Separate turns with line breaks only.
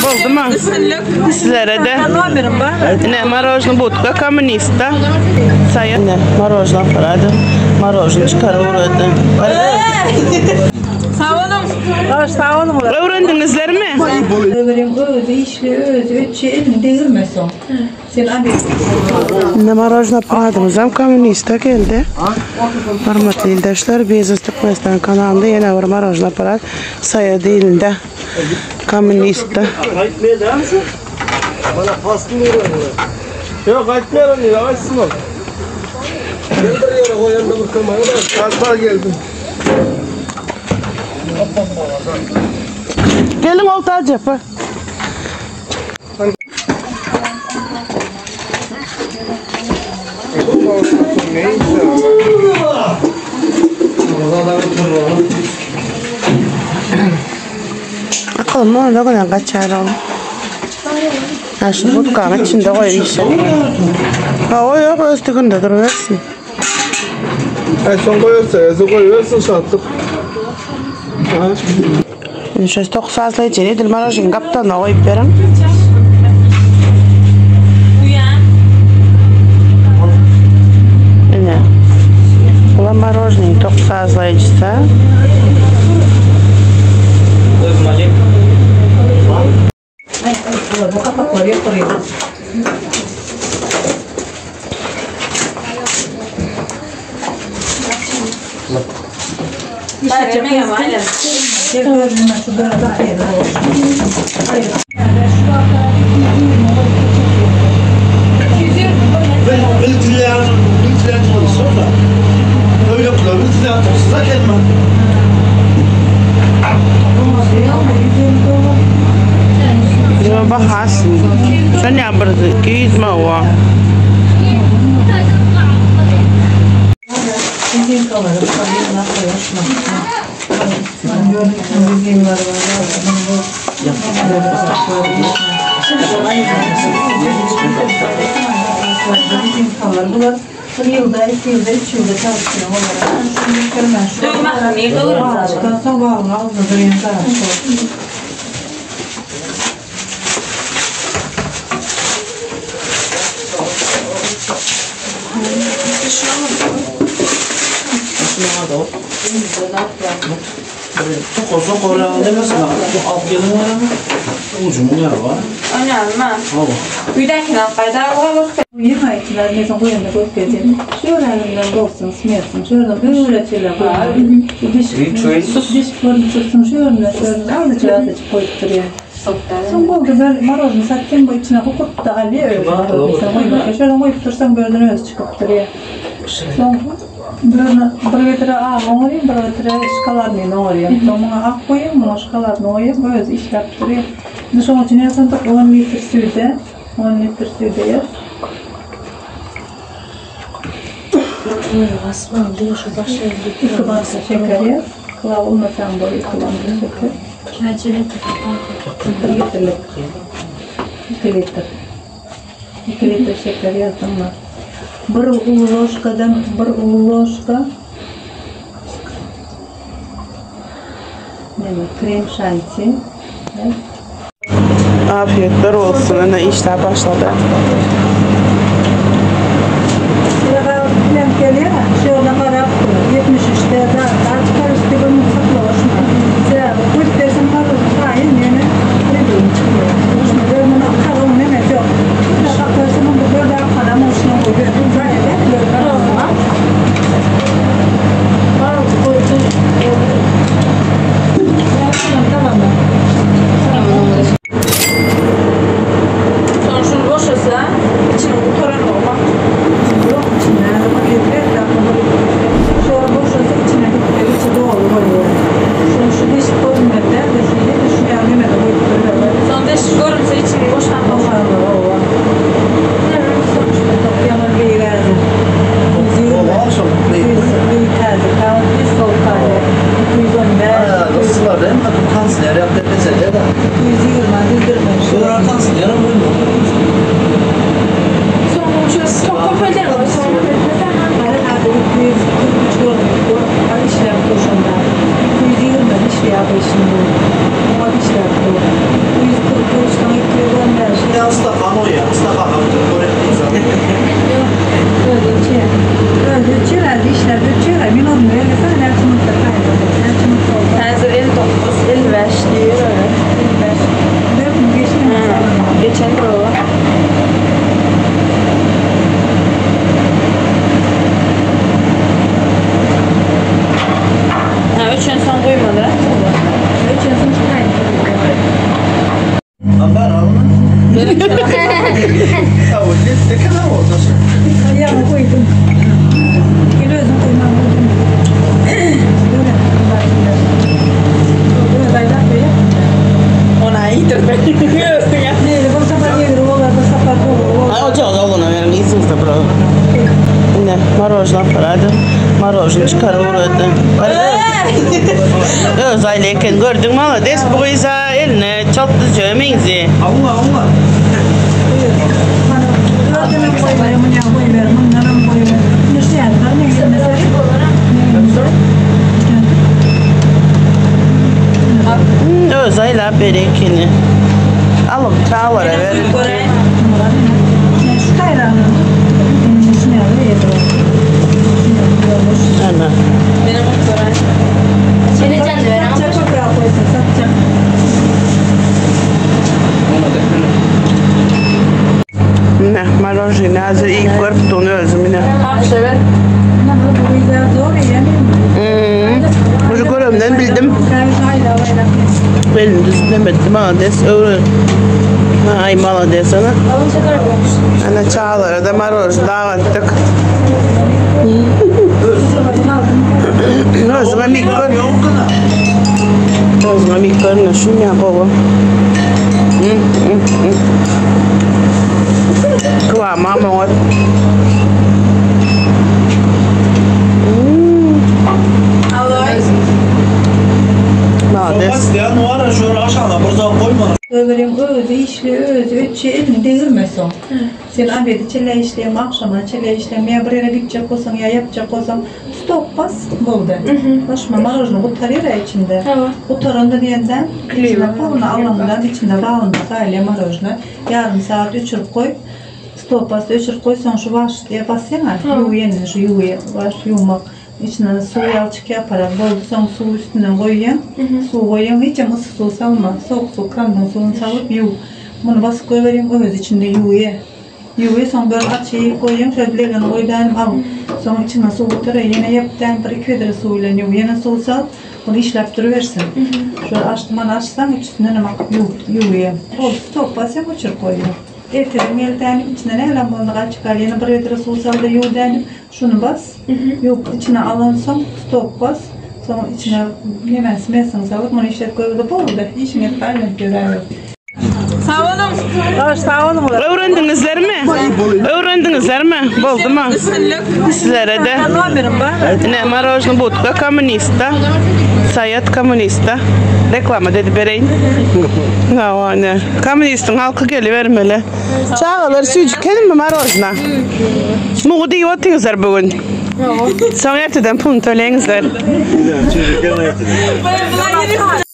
Boldumy? Sizlere-de. Ine, marojny budka kommunistda. Saýa. Ine, marojny aparady. Marojny çykaryp ugrady.
Sag boluň. Hoş, sag boluň.
Öwrendiňizlermi?
Ömrüň özi işli özi ötçe elini degirme soň. Sen
Indi marojna paradymyzam kommunista geldi. Hormatly ildeşler, Biznes Türkmenistan kanalynda ýene bir marojna parad Saýa dilinde kommunista.
Ýok, aýtmaýaryn diýdi, aýtsyn ol. Bir ýere goýanda bir kömege bar, geldim.
Geliň Oltaç apa. Akylym onda güne gaçar ol. Ha şu budkanyň içinde goýup işe. Ha o ýok öz tügünde durubersin.
Ay son goýarsa, özü goýbersin şatlyk.
Indi şu tok sazlaýjyny edil marožnyň gapdalyna goýup beriň. Ine. Bula marožnyň tok sazlaýjysy. Ýöne bahasy şonýa bir 200 mawa.
Bir ýylda, iki ýylda, üç ýylda çalyşýan olara. Şuny bitirmän şu. Çykan soň bagryň agzynda durýan zat şol. Ýygaýjylar mesen goýanda görkezýän. Şu örenimden bolsun, smersin. Şu ýerden öýle çele goýýan. Diş diş görünip çyksyn şu ýerinden şu ýerinden azajyk azajyk goýup durýan. Soň boldy bir marozny satýan bu içine gukup da galýar özi. Sen goýma. Şu ýerden goýup dursaň bu ýerden özi çykyp durýar. Soň bir bir getre ak oňarýan, bir getre şokoladnyny oňarýan. Soň muňa ak goýýan, muňa şokoladny goýýan, özi işläp durýar. Indi şonuň üçin ýasandyk 10 litr süýde. 10 litr süýde ýaz. Iki banka şeker ýaz. Kulaw olmasaň bor iki banka şeker. Bir litrlik. 2 litr. 2 litr şeker ýazdyň mı? Bir uly ložkadan bir uly ložka Neme krem şanti.
Afiyetler olsun. Ine işläp başlady.
Zor ya. Mustafa
Özi öçýär. Özi öçýär, häzir işläp öçýär. Men ony öýlesem näçe minutda taýyn bolýar. Näçe minut boldy?
Häzir 59, 55 diýýär öyle.
55. 4 gün geçdi.
Geçen prova. Ha, öçen soň guýmaly.
Öçen soň taýyn bolýar.
Ben alma. Ya o ne kadar oldu?
Ýaňy goýdum. Gel özüm goýman goýdum. Böyle. Böyle aýlap berýär.
Ona iýdir ben. Özüňe.
Neydi bu sapar ýegri bolar, bu sapar dogry bolar.
Ay ocağı oğluna verin iziniz de bro. Ne marojna parada. Marojna çıkar uğradı. Öz aileyken gördün mü ama des bu iza eline çattı cömeğizi.
Allah Allah.
Ördüne koyuver, mına koyuver, mındanam koyuver. Nişan, ne gelmese.
Öz aile berekini. Alıp çağlara ver.
Şu tayranı. Şunu yapıyor.
Ana.
Benim gören.
Çenecen de veren.
Satacak toprağa koysun, satacak.
Ne marojna hazır iyi görüp onu özümüne.
Akşa ver.
Bu güzel zor ya.
Hmm. Bu görümden bildim.
Sen hayla hayla.
Benim düzlemedim malades öğren. Ay malades ana.
Alın şeker koymuş.
Ana çağlara da marojna dağıttık. Özüme mikro. Özüme mikro şunu ya baba. Kıvamı ama o. Malades.
Bas ya numara şu aşağıda burada koyma.
Öbürün özü işli, özü ötçü elini değirmesin. Sen abedi çele işleyem, akşama çele işleyem, ya bir yere gidecek olsan, ya yapacak olsan, stop bas, boldu. Başma marojunu kurtarıyor ya içinde.
Tamam.
Kurtaranda diyenden, içine kolunu alandan, içinde bağında sahile marojunu yarım saat öçürüp koy. Stop bas, öçürüp koysan şu baş diye bassana, yuvu şu yuvu, baş yuvmak. İçinden su yalçık yaparak boldu, son su üstünden koyuyorsun. Su koyuyorsun, hiç ama ısı su salma. Soğuk su, kandan suyunu salıp yuv. Bunu basıp koyuvereyim, öz içinde yuvuya. Yuvuya son böyle açıyı koyuyorsun, şöyle bileğini koy derim, al. Sonra içinden su oturuyor, yine yap derim, bir iki vedre suyla yuv, yine su sal. Bunu işlep duruversin. Şöyle açtım, açsam üstünden ama yuv, yuvuya. Oldu, stop basayım, uçur koyuyor. Erteden geldi içine ne lan bunu çıkar, yine bir vedre su sal da yuv derim. Şunu bas, yok içine alan son stop bas. Sonra içine yemez mesin salıp bunu işlet koyup boldu. İşin hep aynen görev.
Sağ olun.
Sağ olun. Öğrendinizler mi? Öğrendinizler mi? Boldu mu? Sizlere de.
Nomerim var.
Ne marojna budka komünista. Sayat komünista. Reklama dedi bereyin. Ne ne. Komünistin halkı gelivermeli. Çağalar sücük kelin mi marojna? Muğu diye otuyuzlar bugün. Son erteden pul töleňizler.
Çocuk yana
Bye bye.